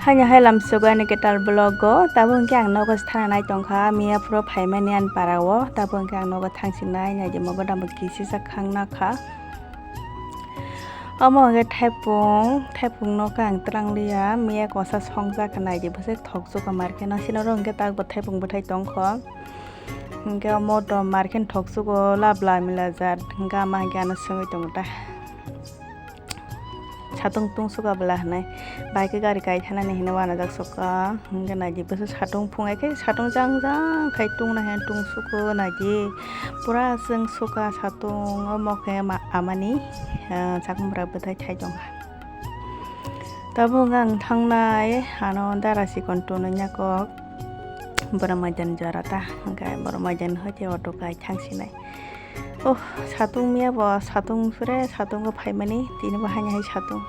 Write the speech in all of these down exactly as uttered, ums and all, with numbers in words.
Ani hai lamsogo ani kwtal vlog o, tabuk hwnkhe ang nogo thana nai tongkha, miya phuru phaimani ani para o, tabuk hwnkhe ang nogo thangsinai, naidi mogodam bo kisisa khang nakha. Omo hwnkhe thaipung, thaipung no khe ang twlang liya, miya kosa songjak kha, naidi bwswk thokjwk kha market no, sino oro hwnkhe tak bo thaipung bwthai tongkho. Hwnkhe omo to market thokjwk o labla mila jat, hwnkhe ama hwnkhe ano swngwi tongo ta. Satung tungsuk abla hinwi, bai khe gari kai thanani hinwi uanajak sokha. Hwnkhe naidi bwswk satung phung hai khe satung jang jang khai tungna hai tungsuko naidi. Pura chwng sukha satung, omo khe ma-, amani, ah, chakmura bwthai thai tongkha. Tabuk ang thangnai ano dara chikon tunwi nya kok. Borok maidan jora ta, hwnkhe borok maidan hoite auto kai thangsinai. Oh, satung miya bo, satung sure, satungo phaimani, tini bo haini hai satung.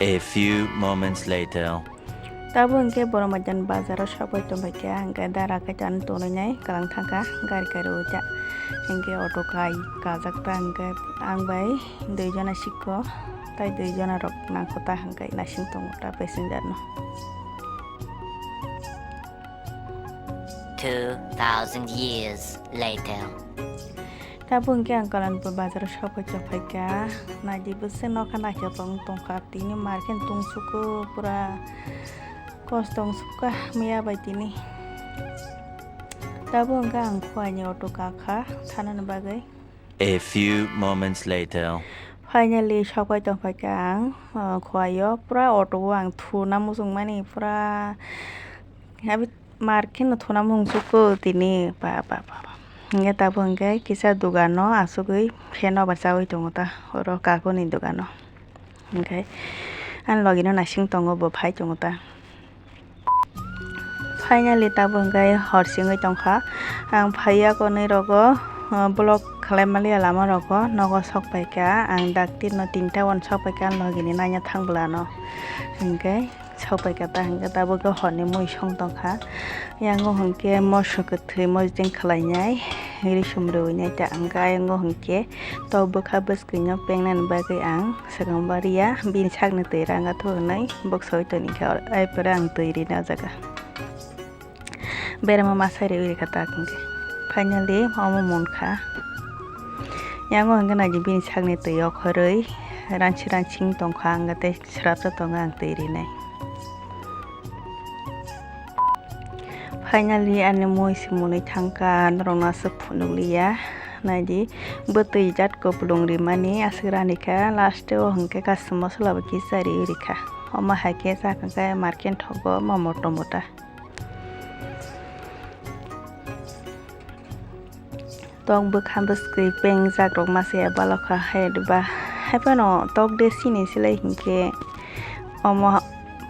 A few moments later. Tabuk hwnkhe borok maidan bazaro sokbai tongbaikha, hwnkhe dara khe tani tonwi nai kwlang thangkha, gari kairu ta. Hwnkhe auto kai kajak ta, hwnkhe ang bai dui jona sikko, tai dui jona rok nangkho ta, hwnkhe naising tongo ta passenger no. Two thousand years later. Tabuk hwnkhe ang Kalanpur bazaro sokbai tongphaikha. Naidi bwswk nokha naikhe tong tongkha. Tini market tungsuko pura kosto wngsukha miya bai tini. Tabuk hwnkhe ang khuaini auto kakha thanani bagwi. A few moments later. Finally sokbai tongphaikha ang, uh, khuaio. Pura auto o ang thuna muchungmani, pura abi market no thuna muchungkho tini. Ba, ba, ba, ba. Hwnkhe tabuk hwnkhe kisa dogano achugwi phen rok bai chaui tongo ta, oro kakuni dogano. Hwnkhe ani logi no naising tongo, bo phai tongo ta. Finally tabuk hwnkhe hor singwi tongkha. Ang phaiya konwi rogo, uh, vlog khlai maliya lama rogo, nogo sok paikha. Ang daktir no tinta uan sok paikha, ang logini naina thang bwlano. Hwnkhe sok paikha ta, hwnkhe tabuk khe horni mui song tongkha. Yango hwnkhe moso kwthwi mojeng khlainai, risum rwinai ta, hwnkhe ayang o hwnkhe tok bwkha bwskwi no pengnani bagwi ang swkang bariya, bini sakni twi ranga thok hwnwi boksaui toni khe, ai pore ang twi rina o jaga. Berama masa riwi rikha tak hwnkhe. Finally omo munkha. Yango hwnkhe naidi bini sakni twi o khorwi ranchi ranchi wng tongkha, hwnkhe tei swrapsa tongo ang twi rinai. Finally ani mui se mwnwi thangkha, norokno aswk phunukliya. Naidi bwtwi jat kupulung rimani aswk ranikha, last o hwnkhe kaisa mosola bo kisa riwi rikha. Omo hai khe chakha khe market thogo momo tomo ta. Tok bwkha bwskwi pengjak rok masa ya balokha hai ba. Haiphano tok de sini silai hinkhe omo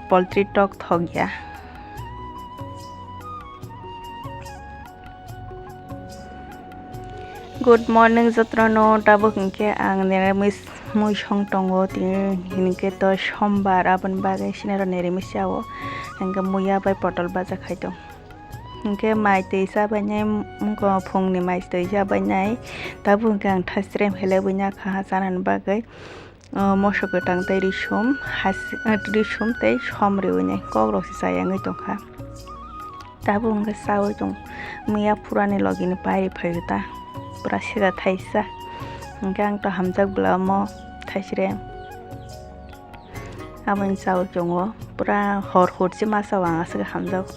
poultry tok thok ya. Good morning jotono, tabuk hinkhe ang niramis mui song tongo, tini hinkhe to sombar, aboni bagwi sinaro niramis chao, hinkhe muya bai potol baja khai tong. Hinkhe mai twi chabainai, wngkha phungni mai twi chabainai, tabuk hinkhe ang thaichre phelebwi nakha chanani bagwi, o, moso kwtang tei risum, hasi-, risum tei som riwinai kokrok se chayangwi tongkha. Tabuk hinkhe chaui tong, miya phurani logini pairi phaio ta, pura sida thaisa, hinkhe ang to hamjak bwla omo thaichre aboni chaui tongo, pura hor hor se ma chao ang aswk hamjak.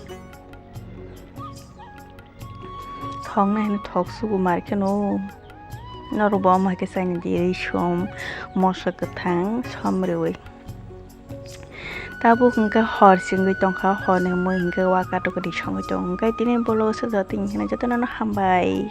Thokna hino thok sugu market no. Norok bo omo hai khe chaina di, risum, moso kwthang, som riwi. Tabuk hinkhe hor singwi tongkha, horni mui hinkhe waka tokri songwi tongo. Hinkhe tini vlog o swk tini hino jotono no hambai.